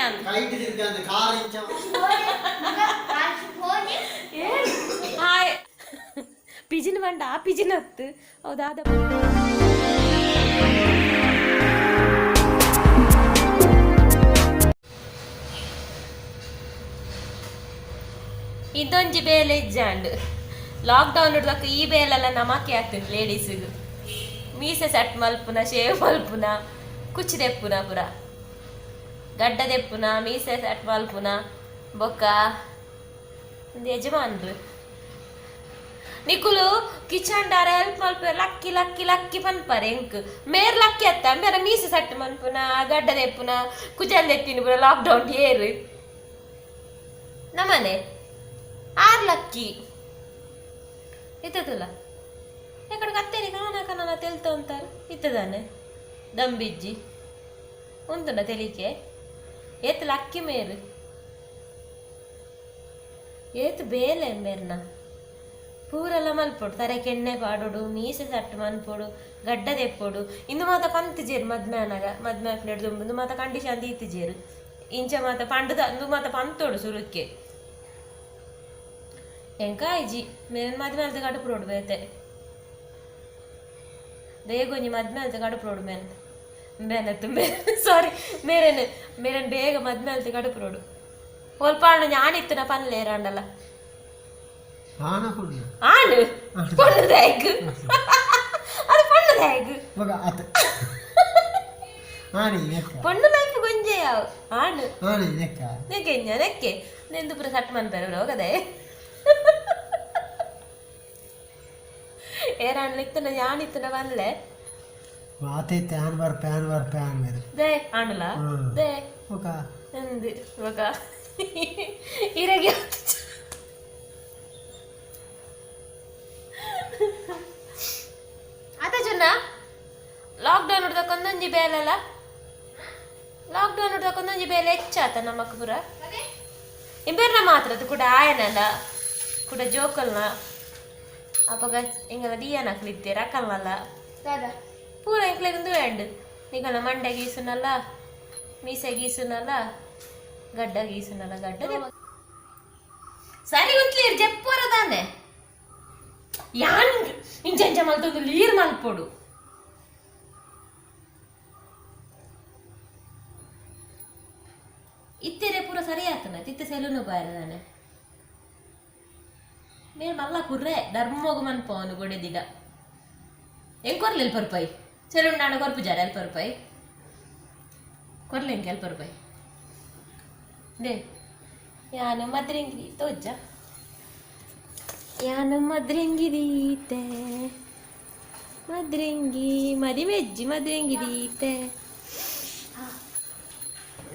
ಯಾನ್. ಕೈಟ್ ತಿರ್ಗಂದು ಕಾರ್ ಇಂಚ. ಹಾಯ್ ಪಿಜಿನ್ ಬಂಡ ಆ ಪಿಜಿನ್ ಹತ್ತು ಹೌದಾದ. ಇದೊಂಜಿ ಬೇಲೆ ಇಜ್ಜಾಂಡ್ ಲಾಕ್ಡೌನ್ ಹಿಡ್ದಕ್ಕ ಈ ಬೇಲೆಲ್ಲ ನಮಕೆ ಆಗ್ತದೆ ಲೇಡೀಸಿಗೆ. ಮೀಸೆ ಸೆಟ್ ಮಲ್ಪುನ, ಶೇವ್ ಮಲ್ಪುನ, ಕುಚ್ಚಿ ದೆಪ್ಪುನ, ಪುರ ಗಡ್ಡ ದೆಪ್ಪುನ, ಮೀಸೆ ಸೆಟ್ ಮಲ್ಪುನ. ಬೊಕ್ಕ ಒಂದು ಯಜಮಾನ್ರು ನಿಕುಲು ಕಿಚನ್ ಡಾರ ಹೆಲ್ಪ್ ಮಲ್ಪುವೆರ್. ಲಕ್ಕಿ ಲಕ್ಕಿ ಲಕ್ಕಿ ಪನ್ಪರೆ ಎಂಕ್. ಮೇರ್ ಲಕ್ಕಿ ಅತ್ತ, ಮೇರ ಮೀಸೆ ಸೆಟ್ ಮನ್ಪುನ, ಗಡ್ಡ ದೆಪ್ಪುನ, ಕುಜಲ್ ದೆತ್ತಿನ ಪುರ ಲಾಕ್ಡೌನ್ ಏರು ನಮ್ಮನೆ ಆರ್ ಲಕ್ಕಿ ಇತ್ತದಲ್ಲ. ಎಕಡೆ ಕತ್ತೇರಿ ಕಾನ ಕನನ ತೆಲ್ತ ಅಂತಾರೆ ಇತ್ತದಾನೆ ದಂಬಿಜ್ಜಿ ಉಂತುಂಡ ತೆಲಿಕೆ. ಏತ್ ಲಕ್ಕಿ ಮೇರು, ಏತ್ ಬೇಲೆ ಮೇರ್ನ. ಪೂರೆಲ್ಲ ಮಲ್ಪೊಡು, ತರೆಕ್ ಎಣ್ಣೆ ಪಾಡೊಡು, ಮೀಸೆ ಸೆಟ್ ಮನ್ಪೊಡು, ಗಡ್ಡ ದೆಪ್ಪೊಡು. ಇಂದು ಮಾತ ಪಂತಿಜೆರ್ ಮದ್ಮೆ ಆನಗ. ಮದ್ಮೆ ಆಪುನೆಡ್ ದುಂಬು ಇಂದು ಮಾತ ಕಂಡೀಷನ್ ದೀತಿಜೆರ್. ಇಂಚ ಮಾತ ಪಂಡುದ ಇಂದು ಮಾತ ಪಂತೊಡು ಸುರುಕ್ಕೆ. ಎಂಕ ಆಯ್ಜಿ. ಮೇನ್ ಮದ್ಮೆ ಅಲ್ತ ಕಡುಪುರೋಡು ಬೇತೆ ಬೇಗ ಒಂಜಿ ಮದ್ಮೆ ಅಲ್ತ ಕಡುಪುರೋಡು. ಮೇನ್ ಬೇನತ್ತು ಮೇ ಸಾರಿ ಮೇರೆನ್ ಮೇರೆನ್ ಬೇಗ ಮದ್ಮೆ ಅಲ್ತ ಕಡುಪುರೋಡು. ಒಲ್ಪ ಜ್ಞಾನ ಇತ್ತನ ಪನ್ಲೇರಾಂಡಲ. ಆನ ಪೊಣ್ಣು. ಆಣ್ ಪೊಣ್ಣು ದಾಯಕ್? ಅದು ಪೊಣ್ಣು ದಾಯಕ್? ಮಗ ಅತ್ ಆನೆ ನೆಕ್ಕ. ಪೊಣ್ಣು ಲೈಫ್ ಗೊಂಜೆ ಯಾವು ಆಣ್. ಆನೆ ನೆಕ್ಕ. ನೆಕ್ಕೆ ಇಂಜ ನೆಕ್ಕೆ ನೆಂದು ಪೂರ ಸಟ್ ಮನ್ಪೆರೆ ಹೋಗದೆ. ಏರಾಂಡ್ಲ ಇತ್ತನ ಯಾನ್ ಇತ್ತನ ಪನ್ಲೆ. ಮಾತೆ ಆನ್ ಬಾರ್ ಪ್ಯಾನ್ ಬಾರ್ ಪ್ಯಾನ್ ಬೇರೆ. They ಆಂಡಲ. They. ఒక ಅಂದು ఒక ಇರಗೆ ಅದ ಜನ ಲಾಕ್ಡೌನ್ ಹಿಡ್ದಕ್ಕೊಂದೊಂಜಿ ಬೇಲೆಲ್ಲ, ಲಾಕ್ಡೌನ್ ಹಿಡ್ದಕ್ಕೊಂದೊಂಜಿ ಬೇಲೆ ಹೆಚ್ಚಾತ ನಮಕ್ ಪೂರ. ಇಂಬೇರ್ನ ಮಾತ್ರ ಅದು ಕೂಡ ಆಯನಲ್ಲ ಕೂಡ ಜೋಕಲ್ನ ಅಪಗ ಎಂಗಲ ದಿಯನಕ್ಲು ಇತ್ತೀರ ಅಕಲ್ನಲ್ಲ ಪೂರ ಎಂಕ್ಲೆಗ್ വേಂಡ್. ನಿಕಲ್ನ ಮಂಡೆ ಗೀಸುನಲ್ಲ, ಮೀಸೆ ಗೀಸುನಲ್ಲ, ಗಡ್ಡ ಗೀಸುನಲ್ಲ. ಗಡ್ಡ ಸರಿ ಉಂತ್ಲೀರ್ ಜಪ್ಪುವರ ತಾನೆ. ಯಾನ್ ಇಂಚ ಇಂಚ ಮಲ್ತೊಂದು ಲೀರ್ ಮಲ್ಪೊಡು. ಇತ್ತೆರೆ ಪೂರ ಸರಿ ಆತನ ತಿತ್ತೆ ಸೆಲೂನು ಬಾರ ತಾನೆ. ಮೇರ್ ಮಲ್ಲ ಕುರ್ರೆ ಧರ್ಮೋಗು ಮನ್ಪವನು ಗೊಡೆದಿಡ. ಎಂಕ್ ಕೊರ್ಲೆ ಎಲ್ಪ ರೂಪಾಯಿ ಸೆಲೂನ್ ನಾಣ ಕೊರ್ಪು ಜಾರ. ಎಲ್ಪ ರೂಪಾಯಿ ಕೊರ್ಲೆ ಎಂಕ್ ಎಲ್ಪ ರೂಪಾಯಿ they. ಯಾನು ಮದ್ರಿಂಗಿ ತೋಜ್ಜ, ಯಾನು ಮದ್ರಿಂಗಿ ದೀತೆ, ಮದ್ರಿಂಗಿ ಮದಿಮೆಜ್ಜಿ ಮದ್ರಿಂಗಿ ದೀತೆ.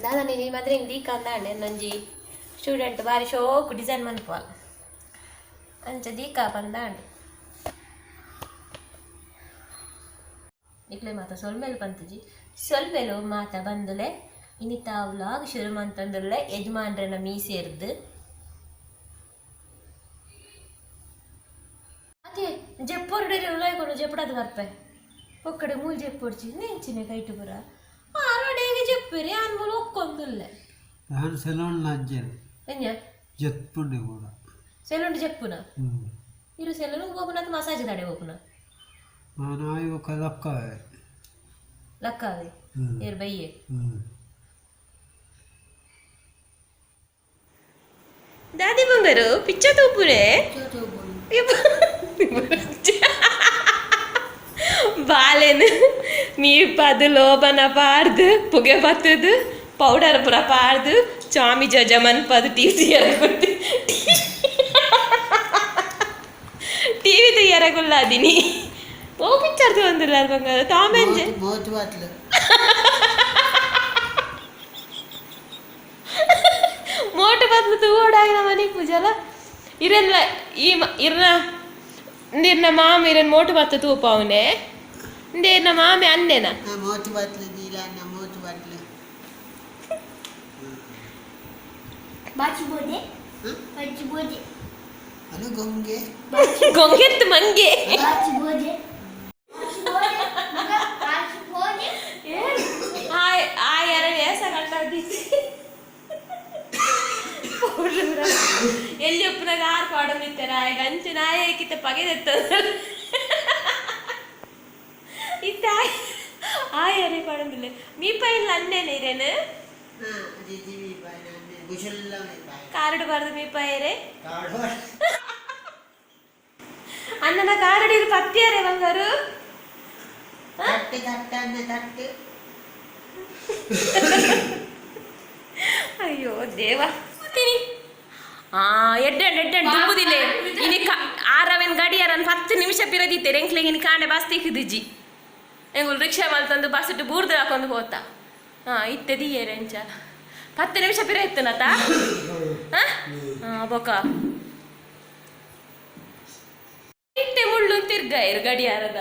ದಾದ ನೀನು ಈ ಮದ್ರಿಂಗಿ ದೀಕ ಅಂದಾಂಡೆ. ನಂಜಿ ಸ್ಟೂಡೆಂಟ್ ಬಾರಿ ಶೋಕು ಡಿಸೈನ್ ಮನ್ಪುವಲ್, ಅಂಚ ದೀಕ ಪಂದಾಂಡ್. ನಿಕ್ಲೆ ಮಾತ ಸೊಲ್ಮೆಲು ಪಂತುಜಿ. ಸೊಲ್ಮೆಲು ಮಾತ ಬಂದುಲೆ. ಇನಿತ ವ್ಲಾಗ್ ಶುರು ಮಂತಂದುಲ್ಲೆ ಯಜಮಾನ್ರೆನ ಮೀಸೆರ್ದು. ಅದೇ ಜೆಪ್ಪೊರ್ಡೆ ಉಲಾಯ್ಕೊಂಡು ಜೆಪ್ಪಡದು ಬರ್ಪೆ ಪೊಕ್ಕಡೆ ಮೂಲ್ ಜೆಪ್ಪೊಡ್ಚಿ ನೆಂಚಿನ ಕೈಟು ಪುರ ಆರೋಡೇಗೆ ಜೆಪ್ಪೇರಿ ಆನ್ ಮೂಲು ಒಕ್ಕೊಂದುಲ್ಲೆ. ನಾನು ಸೆಲೂನ್ ನಂಜೇನು. ಎಂಜ? ಜೆಪ್ಪುಂಡೆ ಕೂಡ. ಸೆಲೂನ್ ಜೆಪ್ಪುನ? ಇರು ಸೆಲೂನ್ ಹೋಗುನ ಅಥವಾ ಮಸಾಜ್ ತಡೆ ಹೋಗುನ? ನಾನು ఒక ಲಕ್ಕವೆ. ಲಕ್ಕಾವೆ ಏರ್ ಬಯ್ಯೆ. ದಾದಿ ಬಂಗಾರು ಪಿಚ್ಚ ತೂಪುರೆ ಬಾಲೆನ್ ಮೀಪದು ಲೋಬನ ಪಾರ್ದು ಪುಗೆ ಬತ್ತದು ಪೌಡರ್ ಪೂರ ಪಾರ್ದು ಚಾಮಿ ಜಜ ಮನ್ಪದು ಟಿವಿ ತಯ್ಯಾರಗುಂಡು ಟಿವಿ ತಯ್ಯಾರಗುಲ್ಲಾದಿನಿ. ಓ ಪಿಕ್ಚರ್ ತಗೊಂದಿಲ್ಲ ಬಂಗಾರ ತಾಮೆಂಜೆ. ಮೋತು ಬಾಟ್ಲು. ಮೋಟು ಬದ್ಲು ತೂವೋಡಾಗಿನ ಮನೆ ಪೂಜಲ ಇರಲ್ಲ. ಈ ಇರ್ನ ಇರ್ನ ಮಾಮ ಇರನ್ ಮೋಟು ಬತ್ತ ತೂಪಾವನೆ ಇಂದೆ ಇರ್ನ ಮಾಮೆ ಅನ್ನೇನ. ಮೋತು ಬಾಟ್ಲು ದೀಲ ಮೋತು ಬಾಟ್ಲು. ಬಾಚಿ ಬೋದೆ ಬಾಚಿ ಬೋದೆ. ಅದು ಗೊಂಗೆ. ಗೊಂಗೆತ್ತು ಮಂಗೆ. ಬಾಚಿ ಬೋದೆ ಬಾಚಿ ಬೋದೆ ಮಗ ಬಾಚಿ ಬೋದೆ. ಆ ಆ ಎರಡು ಏಸ ಕಂಡಾದಿಸಿ. ಎಲ್ಲಿ ಉಪ್ಪುನಾಗ ಆರು ಪಾಡೊಂದಿತ್ತಾರೆ ಆಯ್ಗ ಅಂಚೆ ನಾಯಕಿತ್ತ ಪಗೆದೆತ್ತ ಇತ್ತ ಆಯರೇ ಪಾಡೊಂದಿಲ್ಲ ಮೀಪಾಯಿಲ್ಲ ಅನ್ನೇನೆ ಇರೇನು ಕಾರಡು ಬಾರದು ಮೀಪಾಯರೇ ಅಣ್ಣನ ಕಾರಡಿ ಪತ್ತಿಯಾರೆ ಬಂಗಾರು ಅಯ್ಯೋ ದೇವ ಆ ಎಡ್ಡೆ ಎಡ್ಡೆ ದುಂಬುದಿಲ್ಲ ಇನಿ ಆರವೆನ್ ಗಡಿಯಾರನ್ 10 ನಿಮಿಷ ಪಿರದಿತ್ತೆ ರೆಂಕ್ಲೆಗ್ ಇನಿ ಕಾಂಡೆ ಬಸ್ ತಿಕ್ಕಿದಿಜ್ಜಿ ಎಂಗುಲ್ ರಿಕ್ಷಾ ಮಲ್ತಂದು ಬಸ್ ಇಟ್ಟು ಬೂರ್ದು ಹಾಕೊಂಡು ಹೋತ ಹಾ ಇತ್ತೆ ದಿಯೇರೆ ಎಂಚ 10 ನಿಮಿಷ ಪಿರ ಇತ್ತನತ ಹಾ ಬೊಕ ಇಟ್ಟೆ ಮುಳ್ಳು ತಿರ್ಗಾಯಿರು ಗಡಿಯಾರದ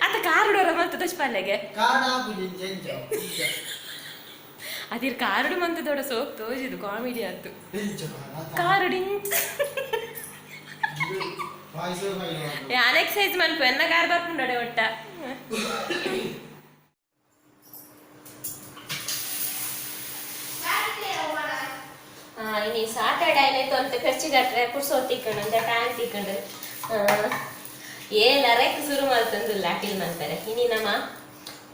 ಅತ್ತ ಕಾರುಡೋರ ಮಂತ ದಶಪಾಲೆಗೆ ಅದಿರ್ ಕಾರುಡು ಮಂತ ದೊಡ ಸೋಕ್ ತೋಜಿದು ಕಾಮಿಡಿ ಆತು ಕಾರುಡು ಯಾನ್ ಎಕ್ಸೈಸ್ ಮನ್ಪು ಎನ್ನ ಕಾರ್ ಬರ್ಪುಂಡಡೆ ಒಟ್ಟ ಇನಿ ಸಾಟರ್ಡೆ ಆಯ್ತು ಅಂತ ಖರ್ಚು ಗಟ್ರೆ ಪುರ್ಸೋ ತಿಕ್ಕಂಡು ಅಂತ ಟೈಮ್ ತಿಕ್ಕಂಡು ಏಲರಕ್ಕೆ ಶುರು ಮಲ್ತಂದಿಲ್ಲ ಅಟಿಲ್ ಮಲ್ತಾರೆ ಇನಿ ನಮ್ಮ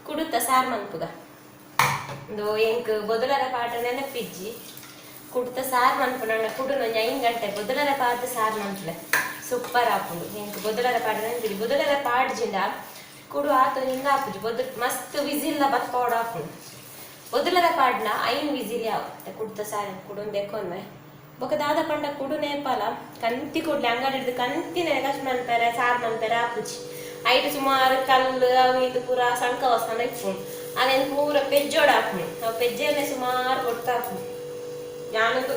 ಕುಡುತ್ತ ಸಾರು ಮನ್ಪುಗ ಒಂದು ಎಂಕ್ ಬೊದಲರ ಪಾಠ ನೆನಪಿಜ್ಜಿ ಕುಡುತ್ತ ಸಾರು ಮನ್ಪುನ ಕುಡು ಒಂಜಿ 5 ಗಂಟೆ ಬೊದಲರ ಪಾಠ ಸಾರು ಮನ್ಪುಲೆ ಸೂಪರ್ ಆಪುಂಡು ಎಂಕ್ ಬೊದಲರ ಪಾಠ ನೆನಪಿಜ್ಜಿ ಬೊದಲರ ಪಾಡ್ಜಿಂದ ಕುಡು ಆತು ಹಿಂಗ ಆಪುಜಿ ಬೊದ ಮಸ್ತ್ ವಿಸಿಲ್ಲ ಬತ್ಪೋಡ ಆಪುಂಡು ಬೊದಲರ ಪಾಡ್ನ 5 ವಿಸಿಲ್ ಯಾವ ಕುಡ್ತ ಸಾರು ಕುಡುನ್ ದೆಕ್ಕೊಂದೆ ಬೊಕ ದಾದ ಪಂಡ ಕುಡು ನೇಪಾಲ ಕಂತಿ ಕೊಡ್ಲಿ ಅಂಗಡಿ ಹಿಡ್ದು ಕಂತಿನ ಕಷ್ಟ ಮನ್ಪೆರೆ ಸಾರು ಮನ್ಪೆರೆ ಆಪುಜಿ ಐಟ್ ಸುಮಾರು ಕಲ್ಲು ಅವು ಇದು ಪೂರ ಸಂಕ ವಸನ ಇಪ್ಪುಂಡು ಅದೇನು ಪೂರ ಪೆಜ್ಜೋಡ ಹಾಪುಂಡು ಅವು ಪೆಜ್ಜೆನೆ ಸುಮಾರು ಕೊಡ್ತಾ ಹಾಪುಂಡು ನಾನೊಂದು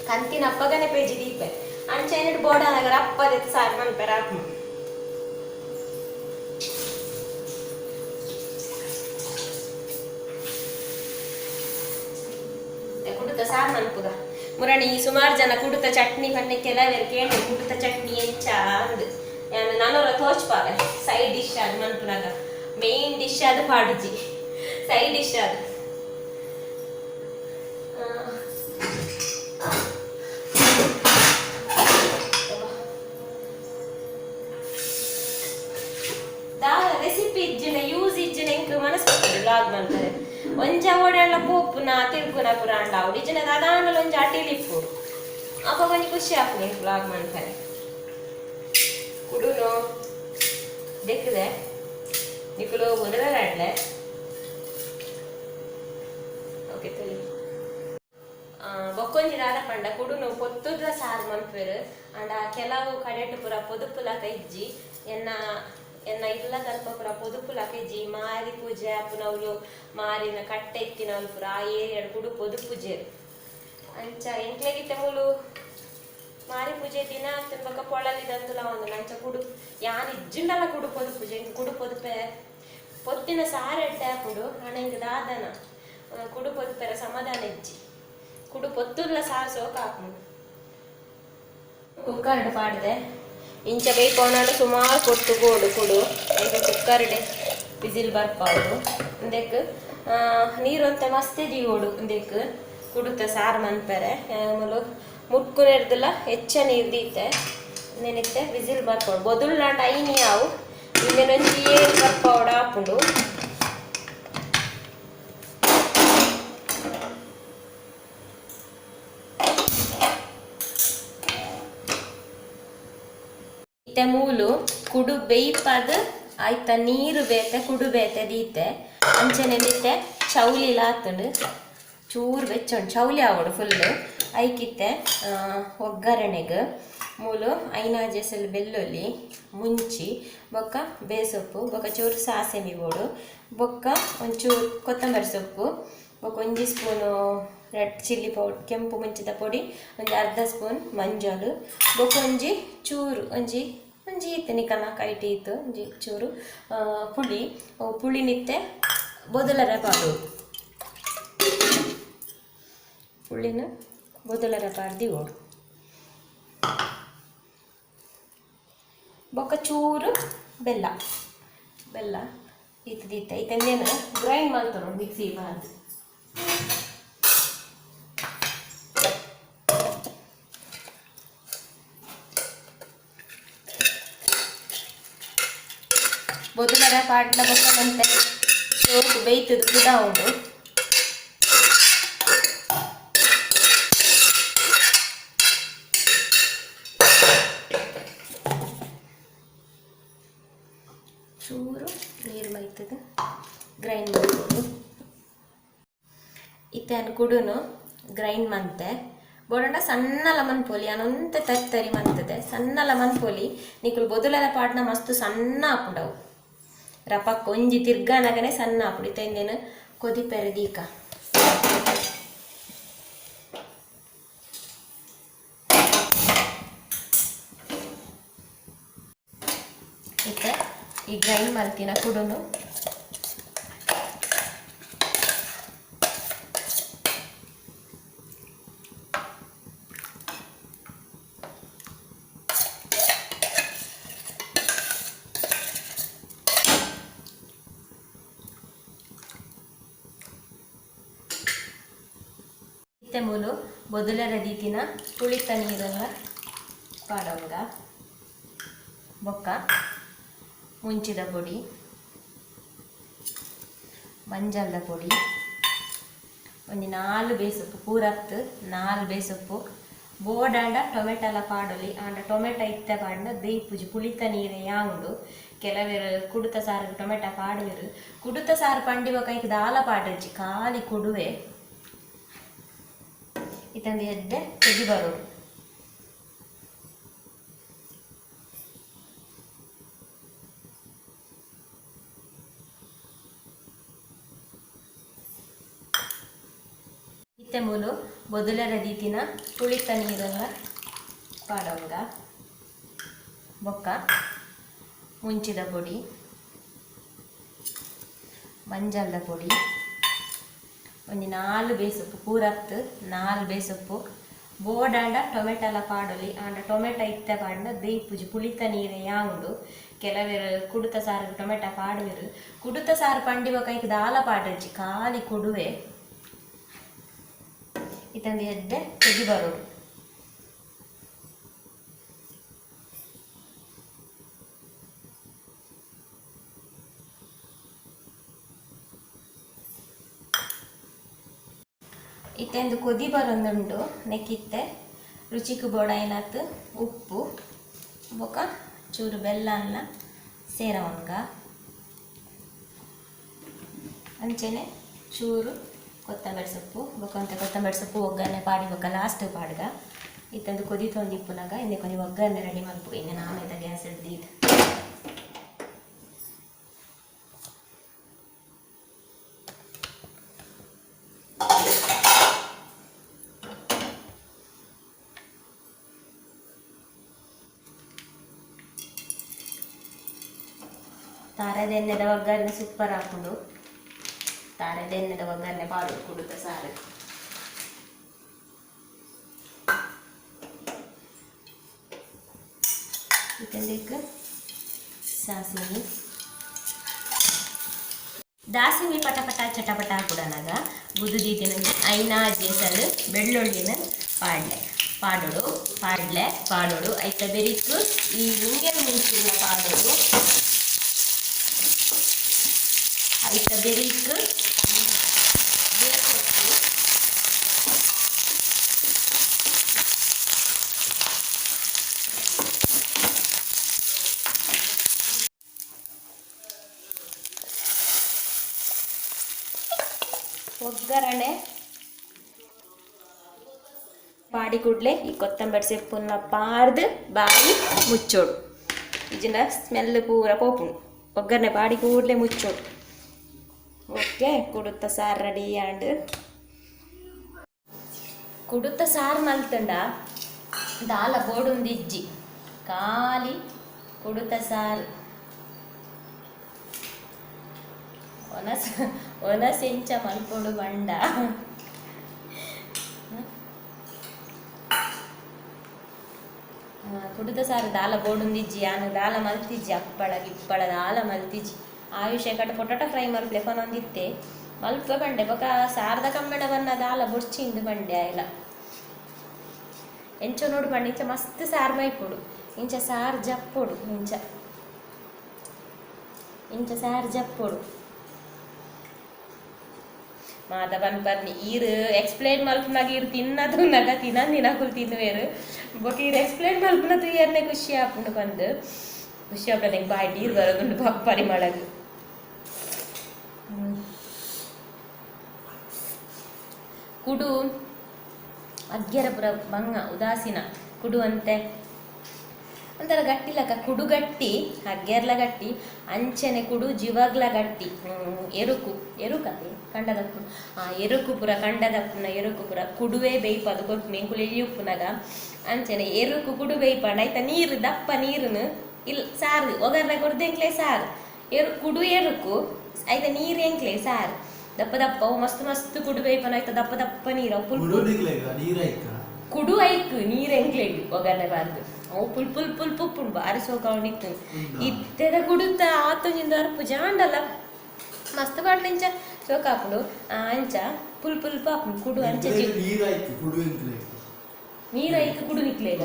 ಕಂತಿನ ಅಪ್ಪಗನೆ ಪೆಜ್ಜಿ ದೀಪೆ ಅಂಚೆ ಬೋಡ ನಗರ ಅಪ್ಪದೆತ್ತು ಸಾರು ಮನ್ಪೆರೆ ಹಾಪುಂಡು ಕುಡುತ್ತ ಸಾರು ಮನ್ಪುಗ ಮುರಣಿ ಸುಮಾರು ಜನ ಕುಡುತ್ತ ಚಟ್ನಿ ಪನ್ನೆ ಕೆಲವರು ಕೇಳಿ ಕುಡುತ್ತ ಚಟ್ನಿ ಎಂಚ ಅಂದ್ ನಾನೊರ ತೋಚ್ಪಾವೆ ಸೈಡ್ ಡಿಶ್ ಅದು ಮನ್ಪುನಾಗ ಮೇನ್ ಡಿಶ್ ಅದು ಪಾಡುಜಿ ಸೈಡ್ ಡಿಶ್ ಅದು ದಾದ ರೆಸಿಪಿ ಇಜ್ಜಿನ ಯೂಸ್ ಇಜ್ಜಿನ ಎಂಕ್ ಮನಸ್ಸು ಬ್ಲಾಗ್ ಮಾಡ್ತಾರೆ ಒಂಜ ಓಡೆಲ್ಲ ಪೋಪುನ ತಿರ್ಗುನ ಪುರ ಅಂಡ ಅವಡು ಇಜ್ಜಿನ ದಾದಾಂಡಲ ಒಂಜ ಅಟಿಲಿ ಇಪ್ಪುಡು ಅಪ್ಪ ಒಂಜಿ ಖುಷಿ ಆಪುನಿ ಬ್ಲಾಗ್ ಮಾಡ್ತಾರೆ ಕುಡುನು ದೆಕ್ಕದೆ ನಿಕುಲು ಮೊದಲ ಓಕೆ ತುಲಿ ಬೊಕ್ಕೊಂಜಿ ದಾದ ಪಂಡ ಕುಡುನು ಪೊತ್ತುದ ಸಾರು ಮನ್ಪೆರು ಅಂಡ ಕೆಲವು ಕಡೆಟು ಪುರ ಪೊದುಪುಲಕ ಇಜ್ಜಿ ಎನ್ನ ಎನ್ನ ಇಲ್ಲ ತಲ್ಪ ಪುರ ಪೊದುಪುಲಕ ಇಜ್ಜಿ ಮಾರಿ ಪೂಜೆ ಆಪುನವ್ಲು ಮಾರಿನ ಕಟ್ಟೆ ಇತ್ತಿನವ್ಲು ಪುರ ಆ ಏರಿಯಾಡ್ ಕುಡು ಪೊದು ಪೂಜೆ ಅಂಚ ಎಂಕ್ಲೆಗಿತ್ತೆ ಮೂಲು ಮಾರಿ ಪೂಜೆ ದಿನ ಬೊಕ ಪೊಳಲಿದಂದುಲ ಒಂದು ಅಂಚ ಕುಡು ಯಾನ್ ಇಜ್ಜಿಂಡಲ ಕುಡು ಪೊದು ಪೂಜೆ ಇಂಕ್ ಕುಡು ಪೊದುಪೆ ಪೊತ್ತಿನ ಸಾರು ಎಡ್ಡೆ ಆಪುಂಡು ಆಂಡ ಇಂಕ್ ದಾದನ ಕುಡು ಪೊದುಪೆರ ಸಮಾಧಾನ ಇಜ್ಜಿ ಕುಡು ಪೊತ್ತುಲ್ಲ ಸಾರು ಸೋಕ ಆಪುಂಡು ಕುಕ್ಕರ್ಡ್ ಪಾಡ್ದೆ ಇಂಚ ಬೇಯ್ಪೋನಾಂಡ ಸುಮಾರು ಪೊತ್ತು ಬೋಡು ಕುಡು ಈಗ ಕುಕ್ಕರ್ಡೆ ವಿಸಿಲ್ ಬರ್ಪಾವು ಇಂದೆಕ್ ನೀರೊಂತೆ ಮಸ್ತ್ ದೀವೋಡು ಇಂದೆಕ್ ಕುಡುತ್ತ ಸಾರು ಮನ್ಪೆರೆ ಆಮೇಲೆ ಮುಟ್ಕುನೆರ್ದಲ ಹೆಚ್ಚ ನೀರು ದೀತೆ ನೆನಿತ್ತೆ ವಿಸಿಲ್ ಬರ್ಪೋಡು ಬೊದುಲ್ಲಾಂಡ ಐನಿ ಆವು ಇಂದೆನೊಂಜಿ ಏಳು ಬರ್ಪಾವಡ ಆಪುಂಡು ಇತ್ತೆ ಮೂಲು ಕುಡು ಬೇಯ್ಪಾದ ಆಯ್ತ ನೀರು ಬೇತೆ ಕುಡು ಬೇತೆ ದೀತೆ ಅಂಚನೆ ದೀತೆ ಚೌಲಿಲ ಆತುಂಡು ಚೂರು ಬೆಚ್ಚುಂಡು ಚೌಲಿ ಆವಡು ಫುಲ್ ಐಕಿತ್ತೆ ಒಗ್ಗರಣೆಗೆ ಮೂಲು ಐನಾಜೆಸಲ್ ಬೆಳ್ಳುಳ್ಳಿ ಮುಂಚಿ ಬೊಕ್ಕ ಬೇಸೊಪ್ಪು ಬೊಕ್ಕ ಚೂರು ಸಾಸೆಮಿ ಬೋಡು ಬೊಕ್ಕ ಒಂಚೂರು ಕೊತ್ತಂಬರಿ ಸೊಪ್ಪು ಬೊಕ್ಕ ಒಂಜಿ ಸ್ಪೂನು ರೆಡ್ ಚಿಲ್ಲಿ ಪೌಡ್ ಕೆಂಪು ಮುಂಚಿದ ಪೊಡಿ ಒಂಜಿ ಅರ್ಧ ಸ್ಪೂನ್ ಮಂಜಾಲು ಬೊಕ್ಕ ಒಂಜಿ ಚೂರು ಒಂಜಿ ಒಂಜಿ ಇತ್ತು ನಿಕಲ್ನ ಕೈಟಿ ಇತ್ತು ಒಂಜಿ ಚೂರು ಪುಳಿ ಪುಳಿ ನಿತ್ತೆ ಬೊದಲರ ಪಾಡು ಪುಳಿನ ಬೊದಲರ ಪಾಡ್ದಿ ಓಡು ಬೊಕ್ಕ ಚೂರು ಬೆಲ್ಲ ಬೆಲ್ಲ ಇತ್ತು ಐತಂದೇನು ಗ್ರೈಂಡ್ ಮಾಡ್ತಾರೆ ಮಿಕ್ಸಿ ಬಾರ್ದು. ಬೊದುಲರ ಪಾಡ್ಲ ಬೊಕ್ಕ ಸೋಕು ಬೇಯ್ತದ ಕೂಡ ಉಂಡು. ಚೂರು ನೀರು ಮೈತದ ಗ್ರೈಂಡ್ ಮಾಡ್ಬೋದು. ಇತ್ತೆ ಕುಡುನು ಗ್ರೈಂಡ್ ಮಂತೆ ಬೋಡಂಡ ಸಣ್ಣ ಲಮನ್ ಪೋಲಿ ಅನಂತ ತರಿ ಮಂತದೆ ಸಣ್ಣ ಲಮನ್ ಪೋಲಿ ನಿಕುಲು ಬೊದುಲರ ಪಾಡ್ನ ಮಸ್ತ್ ಸಣ್ಣ ಆಪುಂಡವು ರಪಕ್ಕ ಒಂಜಿ ತಿರ್ಗಾನಗನೆ ಸಣ್ಣ ಆಪುಂಡು. ಇತ್ತೆ ಇಂದೇನು ಕೊದಿಪೆರೆ ದೀಕ ಇತ್ತೆ ಈ ಗ್ರೈಂಡ್ ಮಲ್ತಿನ ಕುಡುನು ಇತ್ತೆ ಮೂಲು ಬೊದುಲರ ದೀತಿನ ಪುಳಿತ ನೀರೆಲ್ಲ ಪಾಡೋಂಗ ಬೊಕ್ಕ ಮುಂಚಿದ ಪೊಡಿ ಮಂಜಲ್ದ ಪೊಡಿ ಒಂಜಿ 4 ಬೇಸೊಪ್ಪು ಪೂರತ್ತು 4 ಬೇಸೊಪ್ಪು ಬೋಡಾಂಡ ಟೊಮೆಟೊಲ ಪಾಡೊಲಿ ಆಂಡ ಟೊಮೆಟೊ ಇತ್ತೆ ಪಾಡ್ನ ಬೇಯ್ಪುಜಿ ಪುಳಿತ ನೀರೇ ಯಾವುಂಡು. ಕೆಲವೆರು ಕುಡುತ ಸಾರು ಟೊಮೆಟೊ ಪಾಡುವೆರು ಕುಡುತ ಸಾರು ಪಂಡಿ ಬೊಕ ಐಕ್ ದಾಲ ಪಾಡೊಡ್ಚಿ ಖಾಲಿ ಕುಡುವೆ. ಇತ್ತಂದು ಎಡ್ಡೆ ಕೊದಿ ಬರೋಡು. ಇತ್ತೆ ಮೂಲು ಬೊದುಲರ ದೀತಿನ ಪುಳಿತ ನೀರೆಲ್ಲ ಪಾಡೋಂಗ ಬೊಕ್ಕ ಮುಂಚಿದ ಪೊಡಿ ಮಂಜಲ್ದ ಪೊಡಿ ಒಂಜಿ 4 ಬೇಸೊಪ್ಪು ಪೂರತ್ತು 4 ಬೇಸೊಪ್ಪು ಬೋಡಾಂಡ ಟೊಮೆಟೊಲ ಪಾಡೊಲಿ ಆಂಡ ಟೊಮೆಟೊ ಇತ್ತೆ ಪಾಡ್ನ ಬೇಯ್ಪುಜಿ ಪುಳಿತ ನೀರೇ ಯಾವುಂಡು. ಕೆಲವೆರು ಕುಡುತ ಸಾರು ಟೊಮೆಟೊ ಪಾಡುವೆರು ಕುಡುತ ಸಾರು ಪಂಡಿ ಬೊಕ ಐಕ್ ದಾಲ ಪಾಡೊಡ್ಚಿ ಖಾಲಿ ಕುಡುವೆ. ಇತ್ತಂದು ಎಡ್ಡೆ ಕೊದಿ ಬರೋಡು. ಇತ್ತೆಂದು ಕೊದಿ ಬರೊಂದುಂಡು ನೆಕ್ಕಿತ್ತೆ ರುಚಿಕ್ ಬೋಡಾಯಿನಾತ್ ಉಪ್ಪು ಬೊಕ ಚೂರು ಬೆಲ್ಲನ್ನ ಸೇರವಂಗ ಅಂಚೆನೆ ಚೂರು ಕೊತ್ತಂಬರಿ ಸೊಪ್ಪು ಬೊಕ ಕೊತ್ತಂಬರಿ ಸೊಪ್ಪು ಒಗ್ಗರಣೆ ಪಾಡಿ ಬೊಕ ಲಾಸ್ಟ್ ಪಾಡ್ಗ. ಇತ್ತಂದು ಕೊದಿ ತೊಂದಿಪ್ಪುನಾಗ ಇಂದೆ ಕೊಂಚ ಒಗ್ಗರಣೆ ರೆಡಿ ಮಲ್ಪು ಇನ್ನು ನಾಮೇತ ಗ್ಯಾಸ್ ಹಿಡ್ದೀದು. ತಾರೆದೆಣ್ಣೆದ ಒಗ್ಗರಣೆ ಸೂಪರ್ ಹಾಕೊಂಡು ತಾರೆದೆಣ್ಣೆದ ಒಗ್ಗರಣೆ ಪಾಡು ಕುಡುತ್ತ ಸಾರು. ಇದಕ್ಕೆ ಸಾಸಿವೆ ದಾಸಿಮಿ ಪಟಪಟ ಚಟಪಟ ಕೂಡನಾಗ ಬುದುದೀತಿನ ಐನಾ ಜೇಸಲು ಬೆಳ್ಳುಳ್ಳಿನ ಪಾಡ್ಲೆ ಪಾಡೋಡು ಪಾಡ್ಲೆ ಪಾಡೋಡು ಐತ ಬೆರಿಕು ಈ ಮುಂಗೆ ಮುಂಚಿನ ಪಾಡೋಡು ಐತ ಬೆರಿಕು ಬೇಸೊಪ್ಪು ಒಗ್ಗರಣೆ ಪಾಡಿ ಕೂಡಲೇ ಈ ಕೊತ್ತಂಬರಿ ಸೊಪ್ಪನ್ನ ಪಾರ್ದು ಬಾಯಿ ಮುಚ್ಚೋಡು. ಇಜಿನ ಸ್ಮೆಲ್ ಪೂರ ಪೋಪುಂಡು. ಒಗ್ಗರಣೆ ಪಾಡಿ ಕೂಡಲೇ ಮುಚ್ಚೋಡು. ಓಕೆ ಕುಡುತ್ತ ಸಾರು ರೆಡಿ ಆಂಡ್. ಕುಡುತ್ತ ಸಾರು ಮಲ್ತಂಡ ದಾಲ ಬೋಡುಂದಿಜ್ಜಿ ಖಾಲಿ ಕುಡುತ್ತ ಸಾರು ಒನಸ್ ಒನಸೆಂಚ ಮಲ್ಪೊಡು ಬಂಡ. ಕುಡುತ ಸಾರು ದಾಲ ಬೋಡುಂದಿಜ್ಜಿ ಆನು ದಾಲ ಮಲ್ತಿಜ್ಜಿ ಅಪ್ಪಳ ಗಿಪ್ಪಳ ದಾಲ ಮಲ್ತಿಜ್ಜಿ. ಆಯುಷ್ ಕಡೆ ಪೊಟೊಟೊ ಫ್ರೈ ಮಲ್ಪಲೆ ಪನೊಂದಿತ್ತೆ ಮಲ್ಪ ಬಂಡೆ ಬೊಕ ಸಾರದ ಕಮ್ಮೆಣ ಬನ್ನ ದಾಲ ಬೊಡ್ಚಿಂದು ಬಂಡೆ ಆಯ್ಲ ಎಂಚ ನೋಡು ಬಂಡೆ ಇಂಚ ಮಸ್ತ್ ಸಾರು ಮೈಪೊಡು ಇಂಚ ಸಾರು ಜಪ್ಪೊಡು ಇಂಚ ಇಂಚ ಸಾರು ಜಪ್ಪೊಡು ಮಾತ ಪನ್ಪರ್ನಿ ಈರ್ ಎಕ್ಸ್ಪ್ಲೇನ್ ಮಲ್ಪುನಾಗ ಈರ್ ತಿನ್ನದುನಾಗ ತಿನ್ನಂದಿನಕುಲು ತಿನ್ನುವೆರು ಬೊಕ ಈರ್ ಎಕ್ಸ್ಪ್ಲೇನ್ ಮಲ್ಪುನ ತೂಯರ್ನೆ ಖುಷಿ ಆಪುಂಡು ಪಂದ್ ಖುಷಿ ಆಪುಂಡು ಎಂಕ್ ಬಾಯಿ ನೀರು ಬರೋದುಂಡು ಪರಿಮಳಗ್. ಕುಡು ಅಗ್ಗೆರ ಪುರ ಬಂಗ ಉದಾಸೀನ ಕುಡು ಅಂತೆ ಒಂಥರ ಗಟ್ಟಿಲಕ್ಕ ಕುಡು ಗಟ್ಟಿ ಅಗ್ಗೆರ್ಲ ಗಟ್ಟಿ ಅಂಚನೆ ಕುಡು ಜಿವಾಗ್ಲ ಗಟ್ಟಿ. ಎರುಕು ಎರುಕತೆ ಕಂಡದಪ್ಪು ಆ ಎರುಕು ಪುರ ಕಂಡದಪ್ಪುನ ಎರುಕು ಪುರ ಕುಡುವೆ ಬೇಯ್ಪದು ಕೊರ್ಪುನ ಎಂಕುಲು ಎಲ್ಲಿ ಉಪ್ಪುನಾಗ ಅಂಚನೆ ಎರುಕು ಕುಡು ಬೇಯ್ಪಂಡ ಆಯ್ತಾ ನೀರು ದಪ್ಪ ನೀರುನು ಇಲ್ಲ ಸಾರು ಒಗರ್ನ ಕೊರ್ದು ಎಂಕ್ಲೆ ಸಾರು ಎರು ಕುಡು ಎರುಕು ಆಯ್ತಾ ನೀರು ಎಂಕ್ಲೆ ಸಾರು ದಪ್ಪ ದಪ್ಪ ಅವು ಮಸ್ತ್ ಮಸ್ತ್ ಕುಡು ಬೇಯ್ಪನ ಆಯ್ತಾ ದಪ್ಪ ದಪ್ಪ ನೀರು ಅವು ಪುಲ್ ಕುಡು ಐಕ್ ನೀರು ಎಂಕ್ಲೆಗ್ ಒಗ್ಗರಣೆ ಬಾರ್ದು ಅವು ಪುಲ್ ಪುಲ್ ಪುಲ್ ಪುಪ್ಪುಂಡು ಬಾರಿ ಸೋಕಾವಣಿತ್ತು ಇತ್ತೆದ ಕುಡುತ್ತ ಆತೊಂಜಿಂದ ಅರ್ಪು ಜಾಂಡಲ ಮಸ್ತ್ ಪಾಡ್ಲಿಂಚ ಸೋಕಾಪುಂಡು ಅಂಚ ಪುಲ್ ಪುಲ್ ಪಾಪುಂಡು ಕುಡು ಅಂಚ ನೀರೈಕ್ ಕುಡು ನಿಕ್ಲೇಗ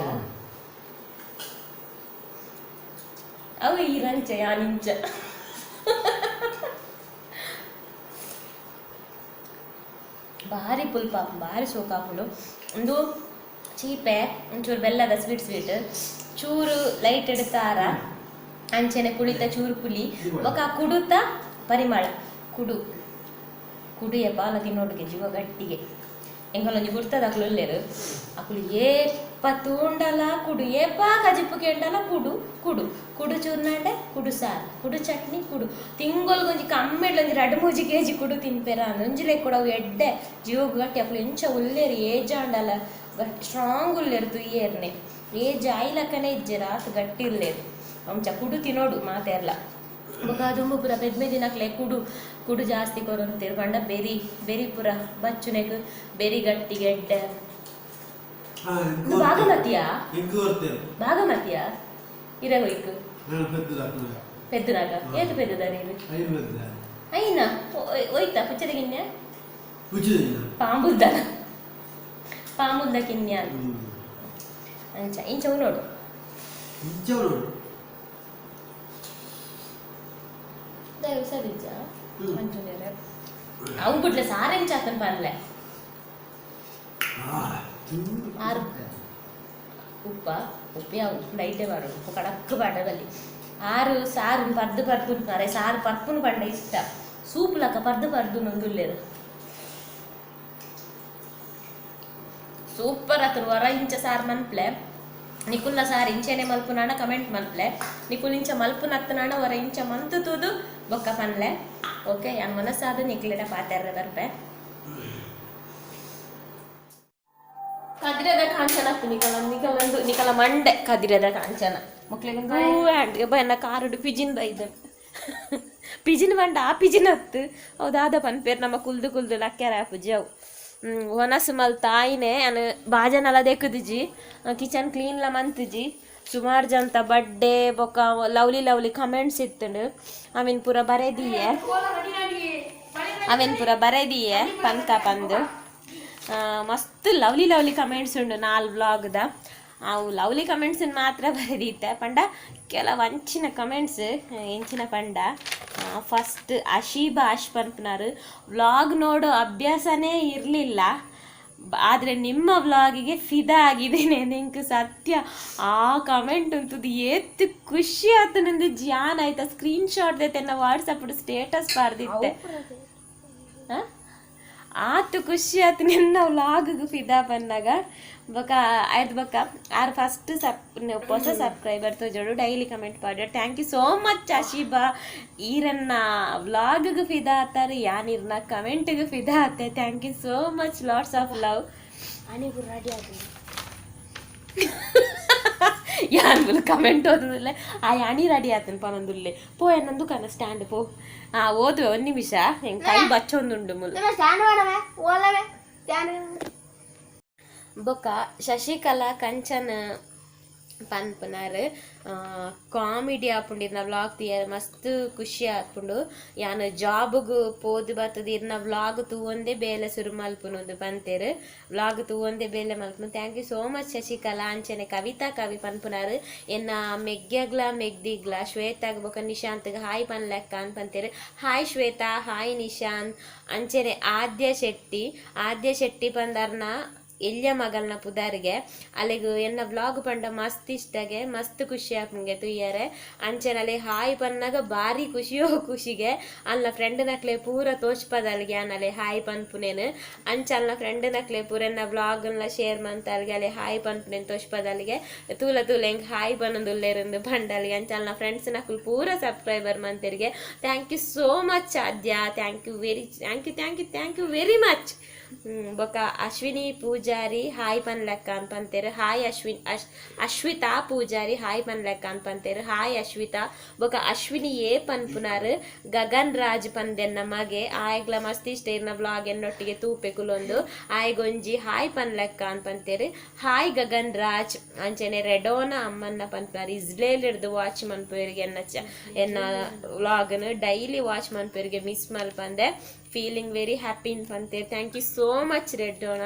ಅವು ಈರಂಚ ಯಾನಿಂಚ ಭಾರಿ ಪುಲ್ ಪಾಪು ಭಾರಿ ಸೋಕಾಪುಂಡು. ಒಂದು ಚೀಪೆ ಒಂಚೂರು ಬೆಲ್ಲದ ಸ್ವೀಟ್ ಸ್ವೀಟ್ ಚೂರು ಲೈಟ್ ಖಾರ ಅಂಚನೆ ಪುಳಿತ ಚೂರು ಪುಲಿ ಬೊಕ ಕುಡುತ್ತ ಪರಿಮಳ ಕುಡು ಕುಡಿಯ ಪಾಲ ತಿನ್ನೋಟಿಗೆ ಜೀವ ಗಟ್ಟಿಗೆ ಎಂಕಲೊಂಜಿ ಗುರ್ತದ ಅಕ್ಲು ಉಲ್ಲೆರ್ ಅಕುಲು ಏಪ ತೂಂಡಲ ಕುಡು ಏಪ ಕಜಿಪು ಕೆಂಡಲ ಕುಡು ಕುಡು ಕುಡು ಚೂರ್ನಾಂಡೆ ಕುಡು ಸಾರು ಕುಡು ಚಟ್ನಿ ಕುಡು ತಿಂಗೊಲ್ಗೊಂಜಿ ಕಮ್ಮಿಡ್ಲೊಂಜಿ 2-3 ಕೆಜಿ ಕುಡು ತಿನ್ಪೆರ ಒಂಜಿ ಲೆಕ್ಕ ಅವು ಎಡ್ಡೆ ಜೀವಗ್ ಗಟ್ಟಿ ಅಕುಲು ಎಂಚ ಉಲ್ಲೆರ್ ಏಜಾಂಡಲ ಗಟ್ಟಿ ಸ್ಟ್ರಾಂಗ್ ಉಲ್ಲೆರ್ ತುಯ್ಯೇರ್ನೆ ಏಜ್ ಆಯ್ಲಕ್ಕನೆ ಇಜ್ಜೆರ್ ಆತ್ ಗಟ್ಟಿ ಉಲ್ಲೆರ್ ಅಂಚ ಕುಡು ತಿನ್ನೋಡು ಮಾತೆರ್ಲ ಬೊಕ ದುಂಬು ಪೂರ ಪೆದ್ಮೆ ದಿನಕ್ಲೆ ಕುಡು ಕುಡು ಜಾಸ್ತಿ ಕೊರೊಂತೆರ್ ಪಂಡ ಬೆರಿ ಬೆರಿ ಪೂರ ಬಚ್ಚುನೆಗ್ ಬೆರಿ ಗಟ್ಟಿ ಗೆಡ್ಡೆ. ಬಾಗಮತಿಯಾ ಬಾಗಮತಿಯಾ ಇರ ಹೋಯ್ಕು ಪೆದ್ದುನಾಗ ಏತು ಪೆದ್ದುದ ನೀನು ಐನ ಹೋಯ್ತಾ ಪುಚ್ಚದ ಗಿನ್ಯ ಪಾಂಬುಲ್ದನ ಪಾಂಬುಲ್ದ ಕಿನ್ಯ ಅಂಚ ಇಂಚ ನೋಡು ಅವು ಬಿಡ್ಲೆ ಸಾರೆಂಚ ಆತನ ಪನ್ಲೆ ಆರು ಉಪ್ಪ ಉಪ್ಪು ಯಾವ ಲೈಟೇ ಮಾಡೋದು ಉಪ್ಪು ಕಡಕ್ ಪಾಡದಲ್ಲಿ ಆರು ಸಾರು ಪರ್ದು ಪರ್ದು ಅರೆ ಸಾರು ಪರ್ಪುನು ಪಂಡ ಇಷ್ಟ ಸೂಪ್ ಲಕ್ಕ ಪರ್ದು ಪರ್ದು ನೊಂದುಲ್ಲೇರು ಸೂಪರ್ ಆತನು ವರ ಇಂಚ ಸಾರು ಮನ್ಪ್ಲೆ ನಿಕುಲ್ನ ಸಾರು ಇಂಚೆನೆ ಮಲ್ಪುನಾಣ ಕಮೆಂಟ್ ಮಲ್ಪ್ಲೆ ನಿಕುಲ್ ಇಂಚ ಮಲ್ಪುನತ್ತನಾಣ ವರ ಇಂಚ ಮಂತು ತೂದು ಬೊಕ್ಕ ಪನ್ಲೆ ಓಕೆ ಯಾನ್ ಮನಸ್ಸಾದ ನಿಕ್ಲೆಡ ಪಾತೆರ್ರೆ ಬರ್ಪೆ ಕದಿರದ ಕಾಂಚನ ನಿಕಲ ನಿಕಲಂದು ನಿಕಲ ಮಂಡೆ ಕದಿರದ ಕಾಂಚನ ಮಕ್ಳಿಗೊಂದು ಹ್ಯಾಂಡ್ ಬನ್ನ ಕಾರುಡು ಪಿಜಿನ್ ಬೈದ ಪಿಜಿನ್ ಬಂಡ ಆ ಪಿಜಿನ್ ಹತ್ತು ಹೌದಾದ ಪನ್ಪೇರ್ ನಮ್ಮ ಕುಲ್ದು ಕುಲ್ದು ಲಕ್ಕ್ಯಾರ ಪೂಜೆ ಅವು ಒನಸು ಮಲ್ ತಾಯಿನೇ ಅನು ಬಾಜನಲ ದೇಕುದಿಜಿ ಕಿಚನ್ ಕ್ಲೀನ್ಲ ಮಂತುಜಿ ಸುಮಾರು ಜನತ ಬಡ್ಡೆ ಬೊಕ್ಕ ಲವ್ಲಿ ಲವ್ಲಿ ಕಮೆಂಟ್ಸ್ ಇತ್ತುಂಡು ಅವಿನ್ ಪೂರ ಬರೆದಿಯೆ ಅವಿನ್ ಪೂರ ಬರೆದಿಯೆ ಪಂತ ಪಂದು ಮಸ್ತ್ ಲವ್ಲಿ ಲವ್ಲಿ ಕಮೆಂಟ್ಸ್ ಉಂಡು ನಾಲ್ ವ್ಲಾಗ್ದ ಅವು ಲವ್ಲಿ ಕಮೆಂಟ್ಸ್ ಮಾತ್ರ ಬರೆದಿತ್ತೆ ಪಂಡ ಕೆಲವು ಅಂಚಿನ ಕಮೆಂಟ್ಸ್ ಎಂಚಿನ ಪಂಡ ಫಸ್ಟ್ ಅಶೀಬಾ ಅಶ್ ಪನ್ಪುನಾರು ವ್ಲಾಗ್ ನೋಡೋ ಅಭ್ಯಾಸನೇ ಇರಲಿಲ್ಲ ಆದರೆ ನಿಮ್ಮ ವ್ಲಾಗಿಗೆ ಫಿದಾ ಆಗಿದ್ದೇನೆ ನಿಂಗೆ ಸತ್ಯ ಆ ಕಮೆಂಟ್ ಅಂತದ್ದು ಏತ್ ಖುಷಿ ಆಯ್ತು ನಂದು ಜ್ಯಾನ್ ಆಯ್ತಾ ಸ್ಕ್ರೀನ್ ಶಾಟ್ ದೈತೆ ವಾಟ್ಸಪ್ ಸ್ಟೇಟಸ್ ಬಾರ್ದಿತ್ತೆ ಆತು ಖುಷಿ ಆಯ್ತು ನಿನ್ನ ವ್ಲಾಗ್ ಫಿದಾ ಬಂದಾಗ ಬೊಕ ಆಯ್ತು ಬೊಕ ಆರ್ ಫಸ್ಟ್ ಸಬ್ ಹೊಸ ಸಬ್ಸ್ಕ್ರೈಬರ್ ತೋಜೋಡು ಡೈಲಿ ಕಮೆಂಟ್ ಪಾಡ್ಯಾರ್ thank you so much Ashiba ಈರನ್ನ ವ್ಲಾಗ್ಗೆ ಫಿದಾ ಆತಾರೆ ಯಾನಿರ್ನ ಕಮೆಂಟ್ಗೆ ಫಿದಾ ಆತೆ thank you so much lots of love ಯಾನ್ ಬುಲ್ ಕಮೆಂಟ್ ಓದುದಿಲ್ಲ ಆ ಯಾನಿ ರೆಡಿ ಆತನ ಪನೊಂದುಲ್ಲೆ ಪೋ ಏನಂದು ಕನ ಸ್ಟ್ಯಾಂಡ್ ಪೋ ಆ ಓದುವೆ ಒಂದು ನಿಮಿಷ ಹೆಂಗೆ ಕೈ ಬಚ್ಚೊಂದುಂಡು ಮುಲ್ ಬೊಕ್ಕ ಶಶಿಕಲಾ ಕಂಚನ್ ಪನ್ಪುನಾರ್ ಕಾಮಿಡಿ ಆಪುಂಡು ಇರ್ನ ವ್ಲಾಗ್ ತೂಯರೆ ಮಸ್ತ್ ಖುಷಿ ಆಪುಂಡು ಯಾನ್ ಜಾಬುಗು ಪೋದು ಬತ್ತುದು ಇರ್ನ ವ್ಲಾಗ್ ತೂವೊಂದೇ ಬೇಲೆ ಸುರು ಮಲ್ಪುನು ಪಂತೆರ್ ವ್ಲಾಗ್ ತೂವೊಂದೇ ಬೇಲೆ ಮಲ್ಪುನು thank you so much Shashikala ಅಂಚನೆ ಕವಿತಾ ಕವಿ ಪನ್ಪುನಾರ್ ಎನ್ನ ಮೆಗ್ಯಗ್ಲ ಮೆಗ್ದಿಗ್ಲ ಶ್ವೇತಾಗ್ ಬೊಕ ನಿಶಾಂತ್ಗ್ ಹಾಯ್ ಪನ್ಲೆಕ್ಕ ಅಂದ್ ಪಂತೆರ್ ಹಾಯ್ ಶ್ವೇತಾ ಹಾಯ್ ನಿಶಾಂತ್ ಅಂಚನೆ ಆದ್ಯ ಶೆಟ್ಟಿ ಆದ್ಯ ಶೆಟ್ಟಿ ಪಂದರ್ನ ಎಲ್ಯ ಮಗಲ್ನ ಪುದಾರ್ಗೆ ಅಲೆಗ್ ಎನ್ನ ವ್ಲಾಗ್ ಪಂಡ ಮಸ್ತ್ ಇಷ್ಟಗೆ ಮಸ್ತ್ ಖುಷಿ ಆಪುಂಗೆ ತೂಯರೆ ಅಂಚನೆ ಅಲೆ ಹಾಯ್ ಪನ್ನಾಗ ಬಾರಿ ಖುಷಿಯೋ ಖುಷಿಗೆ ಅಲ್ನ ಫ್ರೆಂಡ್ ನಕ್ಲೆ ಪೂರ ತೋಚ್ಪದಲ್ಗೆ ಆನಲೆ ಹಾಯ್ ಪನ್ಪುನೇನು ಅಂಚ ಅಲ್ನ ಫ್ರೆಂಡ್ ನಕ್ಲೆ ಪೂರ ಎನ್ನ ವ್ಲಾಗ್ಲ ಶೇರ್ ಮಂತಲ್ಗೆ ಅಲೆ ಹಾಯ್ ಪನ್ಪುನೇನು ತೋಚ್ಪದಲ್ಗೆ ತೂಲ ತೂಲ ಎಂಕ್ ಹಾಯ್ ಪನ್ನೊಂದುಲ್ಲೆರಂದು ಪಂಡಲ್ಗೆ ಅಂಚ ಅಲ್ನ ಫ್ರೆಂಡ್ಸ್ ನಕುಲು ಪೂರ subscriber ಮಂತೆರ್ಗೆ thank you so much Aadya thank you very thank you thank you thank you very much. ಬೊಕ ಅಶ್ವಿನಿ ಪೂಜಾರಿ ಹಾಯ್ ಪನ್ಲೆಕ್ಕ ಅಂತ ಪಂತೆರ್ ಹಾಯ್ ಅಶ್ವಿನ್ ಅಶ್ವಿತಾ ಪೂಜಾರಿ ಹಾಯ್ ಪನ್ಲೆಕ್ಕ ಅಂತ ಪಂತೆರ್ ಹಾಯ್ ಅಶ್ವಿತಾ ಬೊಕ ಅಶ್ವಿನಿ ಏ ಪನ್ಪುನಾರ್ ಗಗನ್ ರಾಜ್ ಪಂದೆನ್ನ ಮಗೆ ಆಯಗ್ಲ ಮಸ್ತ್ ಇಷ್ಟ ಇರ್ನ ವ್ಲಾಗ್ ಎನ್ನೊಟ್ಟಿಗೆ ತೂಪೆ ಕುಲೊಂದು ಆಯಗೊಂಜಿ ಹಾಯ್ ಪನ್ಲೆಕ್ಕ ಅಂತ ಪಂತೆರ್ ಹಾಯ್ ಗಗನ್ ರಾಜ್ ಅಂಚನೆ ರೆಡೋನ ಅಮ್ಮನ್ನ ಪನ್ಪುನಾರ್ ಇಸ್ಲೇಲ್ ಹಿಡ್ದು ವಾಚ್ ಮನ್ಪುವೆರ್ಗೆ ಎನ್ನ ಎನ್ನ ವ್ಲಾಗ್ನ್ ಡೈಲಿ ವಾಚ್ ಮನ್ಪುವೆರ್ಗೆ ಮಿಸ್ ಮಲ್ಪಂದೆ ಫೀಲಿಂಗ್ ವೆರಿ ಹ್ಯಾಪಿ ಇನ್ ಪಂತೇರ್ thank you so much ರೆಡ್ಡೋಣ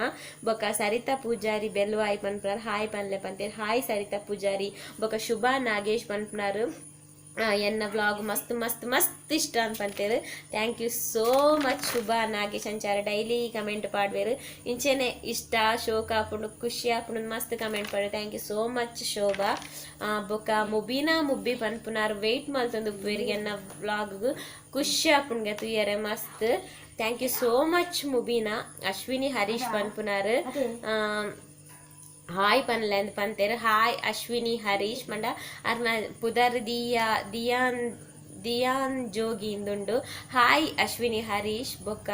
ಬೊಕ ಸರಿತಾ ಪೂಜಾರಿ ಬೆಲ್ವಾಯ್ ಪನ್ಪುನಾರ್ ಹಾಯ್ ಪನ್ಲೆ ಪಂತೇರ್ ಹಾಯ್ ಸರಿತಾ ಪೂಜಾರಿ ಬೊಕ ಶುಭಾ ನಾಗೇಶ್ ಪನ್ಪುನಾರ್ ಎನ್ನ ವ್ಲಾಗ್ ಮಸ್ತ್ ಮಸ್ತ್ ಮಸ್ತ್ ಇಷ್ಟ ಅಂತ ಪಂತೇರ್ thank you so much Shubha Nagesh ಅಂಚಾರ daily comment ಪಾಡ್ವೇರು ಇಂಚೆನೆ ಇಷ್ಟ ಶೋಕ ಆಪುಂಡು ಖುಷಿ ಆಪುಂಡು ಮಸ್ತ್ ಕಮೆಂಟ್ ಪಾಡು thank you so much Shobha ಬೊಕ ಮುಬೀನಾ ಮುಬ್ಬಿ ಪನ್ಪುನಾರ್ ವೆಯ್ಟ್ ಮಲ್ತೊಂದು ಉಪ್ಪುವೆರ್ಗೆ ಎನ್ನ ವ್ಲಾಗ್ ಖುಷಿ ಆಪುಂಡ್ಗೆ ತೂಯರೆ ಮಸ್ತ್ thank you so much Mubina Ashwini Harish ಪನ್ಪುನಾರ್ hi ಪನ್ಲೆ ಅಂದ್ ಪಂತೆರ್ ಹಾಯ್ ಅಶ್ವಿನಿ ಹರೀಶ್ ಪಂಡ ಅರ್ನ ಪುದರ್ ದಿಯಾ ದಿಯಾನ್ ದಿಯಾನ್ ಜೋಗಿ ಇಂದುಂಡು ಹಾಯ್ ಅಶ್ವಿನಿ ಹರೀಶ್ ಬೊಕ್ಕ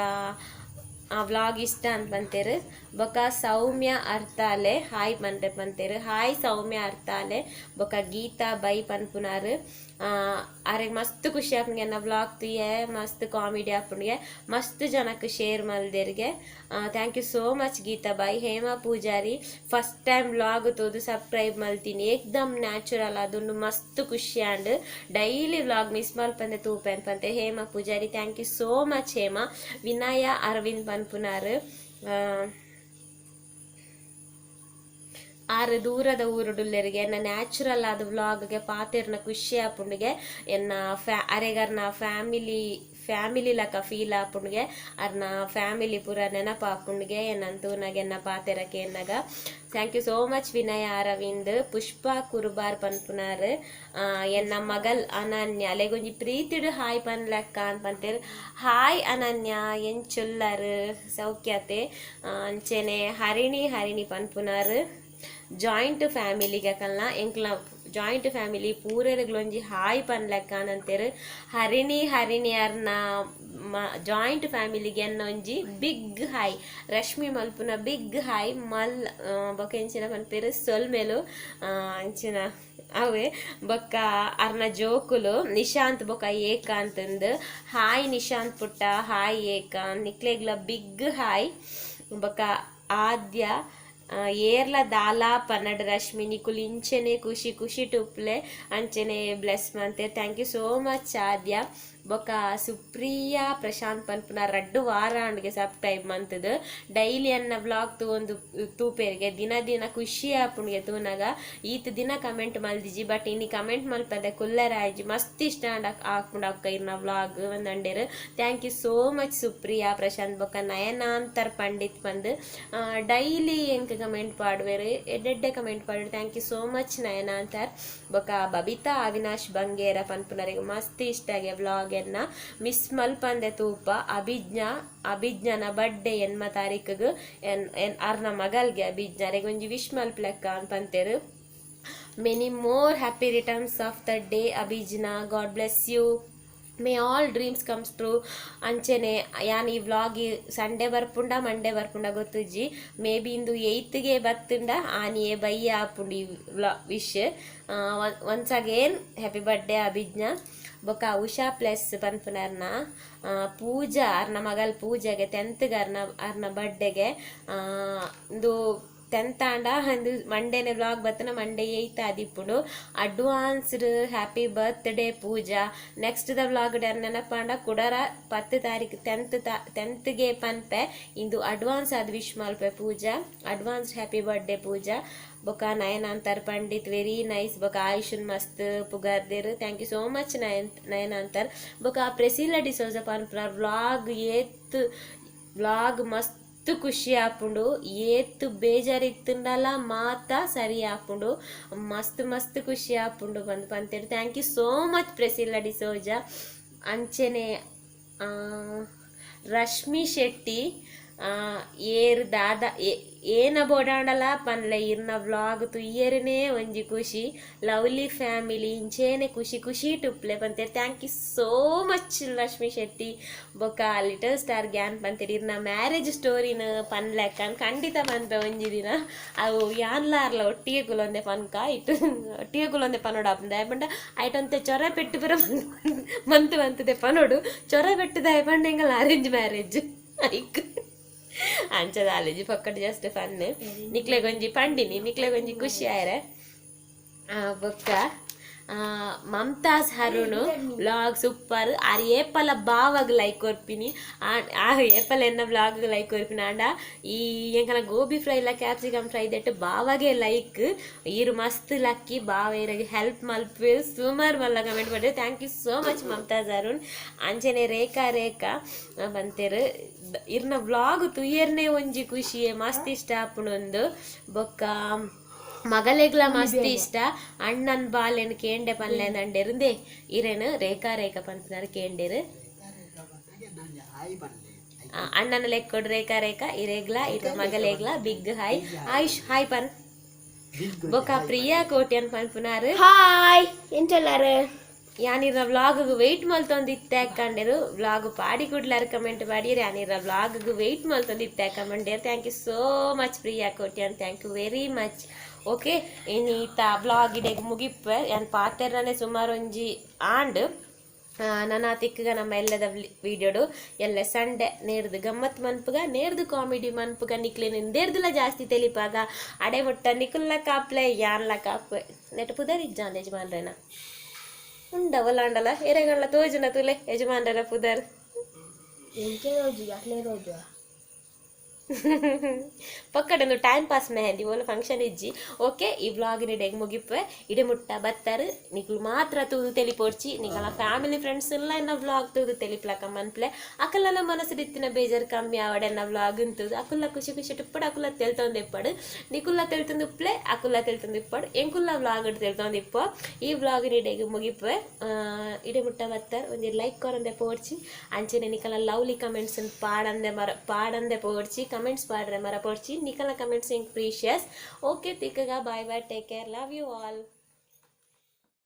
ವ್ಲಾಗ್ ಇಷ್ಟ ಅಂತ ಪಂತೆರ್ ಬೊಕ ಸೌಮ್ಯ ಅರ್ತಾಲೆ ಹಾಯ್ ಪನ್ರೆ ಪಂತೆರ್ ಹಾಯ್ ಸೌಮ್ಯ ಅರ್ತಾಲೆ ಬೊಕ ಗೀತಾ ಬೈ ಪನ್ಪುನಾರ್ ಅರೆಗ್ ಮಸ್ತ್ ಖುಷಿ ಆಪುಂಡು ಎನ್ನ ವ್ಲಾಗ್ ತೂಯೆ ಮಸ್ತ್ ಕಾಮಿಡಿ ಆಪುಂಡುಗೆ ಮಸ್ತ್ ಜನಕ್ share ಮಲ್ದೆರ್ಗೆ thank you so much Geetha by Hema Poojary first time vlog ತೂದು ಸಬ್ಸ್ಕ್ರೈಬ್ ಮಲ್ತೀನಿ ಏಕ್ದಮ್ ನ್ಯಾಚುರಲ್ ಅದೊಂದು ಮಸ್ತ್ ಖುಷಿ and daily vlog miss ಮಲ್ಪಂದೆ ತೂಪೆ ಪಂತೆ Hema Poojary thank you so much Hema Vinaya Aravind ಪನ್ಪುನಾರ್ ಆರು ದೂರದ ಊರುಡುಲ್ಲೆರಿಗೆ ಎನ್ನ ನ್ಯಾಚುರಲ್ ಆದ ವ್ಲಾಗ್ಗೆ ಪಾತೆರ್ನ ಖುಷಿ ಆಪುಂಡುಗೆ ಎನ್ನ ಅರೆಗರ್ನ ಫ್ಯಾಮಿಲಿ ಫ್ಯಾಮಿಲಿ ಲಕ ಫೀಲ್ ಆಪುಂಡುಗೆ ಅರ್ನ ಫ್ಯಾಮಿಲಿ ಪೂರ ನೆನಪು ಆಪುಂಡುಗೆ ಎನ್ನನ್ ತೂನಗ ಎನ್ನ ಪಾತೆರಕ್ಕೆ ಎನ್ನಗ thank you so much Vinaya Aravind Pushpa Kurubar ಪನ್ಪುನಾರ್ ಎನ್ನ ಮಗಲ್ ಅನನ್ಯ ಅಲೆಗೊಂಜಿ ಪ್ರೀತಿಡು ಹಾಯ್ ಪನ್ಲಕ್ಕ ಅಂತ ಪಂತೇರ್ ಹಾಯ್ ಅನನ್ಯ ಎಂಚುಲ್ಲರ್ ಸೌಖ್ಯತೆ ಅಂಚೆನೆ ಹರಿಣಿ ಹರಿಣಿ ಪನ್ಪುನಾರ್ ಜಾಯಿಂಟ್ ಫ್ಯಾಮಿಲಿಗೆ ಅಕಲ್ನ ಎಂಕ್ಲ ಜಾಯಿಂಟ್ ಫ್ಯಾಮಿಲಿ ಪೂರೆರ್ಗ್ಲೊಂಜಿ ಹಾಯ್ ಪನ್ಲೆಕ್ಕ ಅಂತೇರ್ ಹರಿಣಿ ಹರಿಣಿ ಅರ್ನ ಜಾಯಿಂಟ್ ಫ್ಯಾಮಿಲಿಗೆ ಎನ್ನೊಂಜಿ ಬಿಗ್ ಹಾಯ್ ರಶ್ಮಿ ಮಲ್ಪುನ ಬಿಗ್ ಹಾಯ್ ಮಲ್ ಬೊಕ ಎಂಚಿನ ಪನ್ಪೆರ್ ಸೊಲ್ಮೆಲು ಅಂಚಿನ ಅವೇ ಬೊಕ್ಕ ಅರ್ನ ಜೋಕುಲು ನಿಶಾಂತ್ ಬೊಕ ಏಕಾಂತಂದ್ ಹಾಯ್ ನಿಶಾಂತ್ ಪುಟ್ಟ ಹಾಯ್ ಏಕಾಂತ್ ನಿಕ್ಲೆಗ್ಲ ಬಿಗ್ ಹಾಯ್ ಬೊಕ ಆದ್ಯ ಏರ್ಲ ದಾಲ ಪನ್ನಡ ರಶ್ಮಿ ನಿಕುಲು ಇಂಚೆನೆ ಖುಷಿ ಖುಷಿ ಟುಪ್ಲೆ ಅಂಚೆನೆ ಬ್ಲೆಸ್ ಮಂತೆ thank you so much Aadya ಬೊಕ ಸುಪ್ರಿಯಾ ಪ್ರಶಾಂತ್ ಪನ್ಪುನ ರಡ್ಡು ವಾರ ಅಂಡ್ಗೆ ಸಬ್ಸ್ಕ್ರೈಬ್ ಮಂತದು ಡೈಲಿ ಅನ್ನ ವ್ಲಾಗ್ ತೂವೊಂದು ತೂಪೆರ್ಗೆ ದಿನ ದಿನ ಖುಷಿ ಆಪುಂಡ್ಗೆ ತೂನಗ ಈತ್ ದಿನ ಕಮೆಂಟ್ ಮಲ್ದಿಜಿ ಬಟ್ ಇನಿ ಕಮೆಂಟ್ ಮಲ್ಪದೆ ಕುಲ್ಲರಾಯ್ಜಿ ಮಸ್ತ್ ಇಷ್ಟ ಆಪುಂಡು ಅಕ್ಕ ಇರ್ನ ವ್ಲಾಗ್ ಒಂದಂಡೇರು thank you so much Supriya Prashanth ಬೊಕ ನಯನಾಂತರ್ ಪಂಡಿತ್ ಪಂದ್ ಡೈಲಿ ಎಂಕ್ ಕಮೆಂಟ್ ಪಾಡುವೆರ್ ಎಡ್ಡೆಡ್ಡೆ ಕಮೆಂಟ್ ಪಾಡುವೆರ್ thank you so much ನಯನಾಂತರ್ ಬೊಕ ಬಬಿತಾ ಅವಿನಾಶ್ ಬಂಗೇರ ಪನ್ಪುನರೆಗ್ ಮಸ್ತ್ ಇಷ್ಟ ಆಗೆ ವ್ಲಾಗ್ ಎನ್ನ ಮಿಸ್ ಮಲ್ಪಂದೆ ತೂಪ ಅಭಿಜ್ಞಾ ಅಭಿಜ್ಞಾನ ಬರ್ಡೇ ಎನ್ಮ ತಾರೀಖುಗು ಎನ್ ಎನ್ ಅರ್ನ ಮಗಲ್ಗೆ ಅಭಿಜ್ಞಾ ಅರೆಗೊಂಜಿ ವಿಶ್ ಮಲ್ಪಲೆಕ್ಕ ಪಂತೆರ್ many more happy returns of the day Abhijna God bless you may all dreams comes true ಅಂಚೆನೆ ಯಾನ್ ಈ ವ್ಲಾಗ್ ಸಂಡೇ ಬರ್ಪುಂಡ ಮಂಡೇ ಬರ್ಪುಂಡ ಗೊತ್ತುಜ್ಜಿ ಮೇ ಬಿ ಇಂದು ಏಯ್ತ್ಗೆ ಬತ್ತುಂಡ ಆನಿಯೇ ಬಯ್ಯ ಆಪುಂಡು ಈ ವ್ಲಾ wish once again happy birthday Abhijna ಬೊಕ ಉಷಾ ಪ್ಲಸ್ ಪನ್ಪುನರ್ನ ಪೂಜಾ ಅರ್ನ ಮಗಲ್ ಪೂಜೆಗೆ ಟೆಂತ್ಗೆ ಅರ್ನ ಅರ್ನ ಬರ್ಡೇಗೆ ಇಂದು 10th ಆಂಡ ಅಂದು ಮಂಡೇನೆ ವ್ಲಾಗ್ ಬತ್ತನ ಮಂಡೇ 8 ಆದಿಪ್ಪುಂಡು. Advanced happy birthday Pooja. Next the vlog ನೆನಪಾಂಡ ಕುಡರ 10 ತಾರೀಕು 10th 10ಗೆ ಪನ್ಪೆ. ಇಂದು ಅಡ್ವಾನ್ಸ್ ಆದ್ ವಿಶ್ ಮಲ್ಪೆ Pooja. Advanced happy birthday Pooja. ಬೊಕ ನಯನಾಂತರ್ ಪಂಡಿತ್ ವೆರಿ ನೈಸ್. ಬೊಕ ಆಯುಷನ್ ಮಸ್ತ್ ಪುಗಾರ್ದೇರು. Thank you so much ನಯನಾಂತರ್. ಬೊಕ ಪ್ರೆಸಿಲಾ ಡಿಸೋಜ ಪನ್ಪುನ ವ್ಲಾಗ್ ಏತ್ ವ್ಲಾಗ್ ಮಸ್ತ್ ಖುಷಿ ಆಪುಂಡು. ಏತ್ ಬೇಜಾರ್ ಇತ್ತುಂಡಲ ಮಾತ ಸರಿ ಆಪುಂಡು. ಮಸ್ತ್ ಮಸ್ತ್ ಖುಷಿ ಆಪುಂಡು ಪಂದ್ ಪಂತೇರು. Thank you so much Priscilla D'Souza. ಅಂಚನೆ ರಶ್ಮಿ ಶೆಟ್ಟಿ ಏರ್ ದಾದ ಏನ ಬೋಡಾಂಡಲ ಪನ್ಲೆ ಇರ್ನ ವ್ಲಾಗ್ ತುಯ್ಯರನೇ ಒಂಜಿ ಖುಷಿ. ಲವ್ಲಿ ಫ್ಯಾಮಿಲಿ ಇಂಚೇನೆ ಖುಷಿ ಖುಷಿ ಟುಪ್ಲೆ ಪಂತೇರು. Thank you so much Lakshmi Shetty. ಬೊಕ ಲಿಟಲ್ ಸ್ಟಾರ್ ಗ್ಯಾನ್ ಪಂತೇರು ಇರ್ನ ಮ್ಯಾರೇಜ್ ಸ್ಟೋರಿನ ಪನ್ಲೆಕ್ಕ ಖಂಡಿತ ಪನ್ಪೆ ಒಂಜಿ ದಿನ. ಅವು ಯಾನ್ಲಾರ್ಲ ಒಟ್ಟಿಗೆ ಕುಲೊಂದೆ ಪನ್ಕ ಇಟ್ಟು ಒಟ್ಟಿಗೆ ಕುಲೊಂದೆ ಪನೋಡು ಆಪುಂಡು. ಪಂಡ ಐಟೊಂತೆ ಚೊರ ಪೆಟ್ಟು ಪುರ ಮಂತ್ ಮಂತದೆ ಪನೋಡು ಚೊರ ಪೆಟ್ಟುದಾಯ ಪಂಡ ಎಂಗಲ ಅರೇಂಜ್ ಮ್ಯಾರೇಜ್ ಐಕ್ ಅಂಚದ ಆಲೇಜಿ ಪಕ್ಕಡ್ ಜಸ್ಟ್ ಫನ್. ನಿಕ್ಲೆಗೊಂಜಿ ಪಂಡಿನಿ ನಿಕ್ಲೆಗೊಂಜಿ ಖುಷಿ ಆಯ್ರೆ. ಬೊಕ್ಕ ಮಮತಾಜ್ ಹರುಣ್ ವ್ಲಾಗ್ ಸೂಪರ್. ಆರ್ ಏಪಲ ಬಾವಾಗ ಲೈಕ್ ಕೊರ್ಪಿನಿ. ಆ ಏಪಲ ಎನ್ನ ವ್ಲಾಗ್ ಲೈಕ್ ಕೊರ್ಪಿನಿ. ಆಂಡ ಈ ಎಂಕನ ಗೋಬಿ ಫ್ರೈ ಇಲ್ಲ ಕ್ಯಾಪ್ಸಿಕಮ್ ಫ್ರೈ ದೆಟ್ಟು ಬಾವಾಗೆ ಲೈಕ್. ಈರು ಮಸ್ತ್ ಲಕ್ಕಿ ಬಾವ ಇರಗೆ ಹೆಲ್ಪ್ ಮಲ್ಪೆ ಸುಮಾರು ಮಲ್ಲ ಕಮೆಂಟ್ ಮಾಡಿದೆ. Thank you so much Mamtaz Arun. ಅಂಚನೆ ರೇಖಾ ರೇಖಾ ಬಂತೇರು ಇರ್ನ ವ್ಲಾಗ್ ತುಯ್ಯರ್ನೇ ಒಂಜಿ ಖುಷಿ ಮಸ್ತ್ ಇಷ್ಟ ಆಪುಣೊಂದು. ಬೊಕ್ಕ ಮಗಲೆಗ್ಲ ಮಸ್ತ್ ಇಷ್ಟ. ಅಣ್ಣನ್ ಬಾಲೆನ್ ಕೇಂಡೆ ಪನ್ಲೆ ನಂಡೆರುಂದೆ ಇರೇನು ರೇಖಾ ರೇಖಾ ಪನ್ಪುನಾರು ಕೇಂಡೆರು. ಅಣ್ಣನ ಲೆಕ್ಕೊಡು ರೇಖಾ ರೇಖಾ ಇರೇಗ್ಲ ಇರ ಮಗಲೆಗ್ಲ ಬಿಗ್ ಹಾಯ್. ಆಯುಷ್ ಹಾಯ್ ಪನ್. ಬೊಕ ಪ್ರಿಯಾ ಕೋಟ್ಯನ್ ಪನ್ಪುನಾರು ಹಾಯ್ ಎಂಚಲ್ಲಾರು. ಯಾನಿರ ವ್ಲಾಗ್ ವೆಯ್ಟ್ ಮಲ್ತೊಂದು ಇತ್ತೆ ಕಂಡೆರು. ವ್ಲಾಗ್ ಪಾಡಿ ಕುಡ್ಲಾರು ಕಮೆಂಟ್ ಪಾಡಿಯರು. ಯಾನಿರ ವ್ಲಾಗ್ ವೆಯ್ಟ್ ಮಲ್ತೊಂದು ಇತ್ತೆ ಕಮೆಂಡೇರು. Thank you so much Priya Kotian. Thank you very much. Okay ಇನಿ ಈತ ವ್ಲಾಗ್ ಇಡೆಗ್ ಮುಗಿಪ್ಪೆ. ಯಾನ್ ಪಾತೆರ್ನನೆ ಸುಮಾರು ಒಂಜಿ ಆಂಡ್ ನನ ತಿಕ್ಕಗ ನಮ್ಮ ಎಲ್ಲದ ವೀಡಿಯೋಡು ಎಲ್ಲ ಸಂಡೆ ನೇರ್ದು ಗಮ್ಮತ್ ಮನ್ಪುಗ ನೇರ್ದು ಕಾಮಿಡಿ ಮನ್ಪುಗ ನಿಕ್ಲೆ ನೇರ್ದುಲ ಜಾಸ್ತಿ ತೆಲಿಪಾಗ ಅಡೆ ಮುಟ್ಟ ನಿಕುಲ್ಲ ಕಾಪ್ಲೆ ಯಾನ್ಲ ಕಾಪ್ಲೆ ನೆಟ್ ಪುದರ್ ಇಜ್ಜಾಂದ ಯಜಮಾನ್ರೇನ ಉಂಡ ಒಲಾಂಡಲ ಎರೆಗಣ್ಣ ತೋಜುನ ತುಲೆ ಯಜಮಾನ್ರನ ಪುದರ್. ಎಂಚೆ ರೋಜು ಅಟ್ಲೇ ರೋಜು. ಪಕ್ಕಡೊಂದು ಟೈಮ್ ಪಾಸ್ ಮೆಹಂದಿ ಓಲ ಫಂಕ್ಷನ್ ಇಜ್ಜಿ. ಓಕೆ ಈ ವ್ಲಾಗ್ ಇಡೆಗ್ ಮುಗಿಪ್ಪೆ. ಇಡೆ ಮುಟ್ಟ ಬತ್ತಾರು ನಿಕ್ಲು ಮಾತ್ರ ತೂದು ತೆಲಿಪೋಡ್ಚಿ. ನಿಕಲ ಫ್ಯಾಮಿಲಿ ಫ್ರೆಂಡ್ಸ್ ಎಲ್ಲ ಎನ್ನ ವ್ಲಾಗ್ ತೂದು ತೆಲಿಪ್ಲಕ ಮನ್ಪ್ಲೆ. ಅಕಲನ ಮನಸ್ಸು ಬೇಜಾರು ಕಮ್ಮಿ ಆವಡೆನ್ನ ವ್ಲಾಗ್ ಅಂತದು ಅಕುಲ್ಲ ಖುಷಿ ಖುಷಿ ಟಿಪ್ಪಡು ಅಕುಲ ತೆಲ್ತೊಂದು ಇಪ್ಪಡು. ನಿಕುಲ್ಲ ತೆಲ್ತೊಂದು ಉಪ್ಲೆ ಅಕುಲ್ಲ ತೆಲ್ತೊಂದು ಇಪ್ಪಡು ಎಂಕುಲ್ಲ ವ್ಲಾಗ್ ತೆಲ್ತೊಂದು ಇಪ್ಪ. ಈ ವ್ಲಾಗ್ ಇಡೆಗ್ ಮುಗಿಪ್ಪೆ. ಇಡೆ ಮುಟ್ಟ ಬತ್ತಾರ ಒಂಜಿ ಲೈಕ್ ಕೊರಂದೆ ಪೋಡ್ಚಿ. ಅಂಚನೆ ನಿಕಲ ಲವ್ಲಿ ಕಮೆಂಟ್ಸ್ ಪಾಡಂದೆ ಮರ ಪಾಡಂದೆ ಪೋಡ್ಚಿ. ಕಮೆಂಟ್ಸ್ ಪಾಡ್ರೆ ಮರ ಪೋಡ್ಚಿ. ನಿಕಲ ಕಮೆಂಟ್ಸ್ ಇಂಕ್ ಪ್ರೀಶಿಯಸ್. ಓಕೆ ತಿಕ್ಕಗ bye bye, take care, love you all.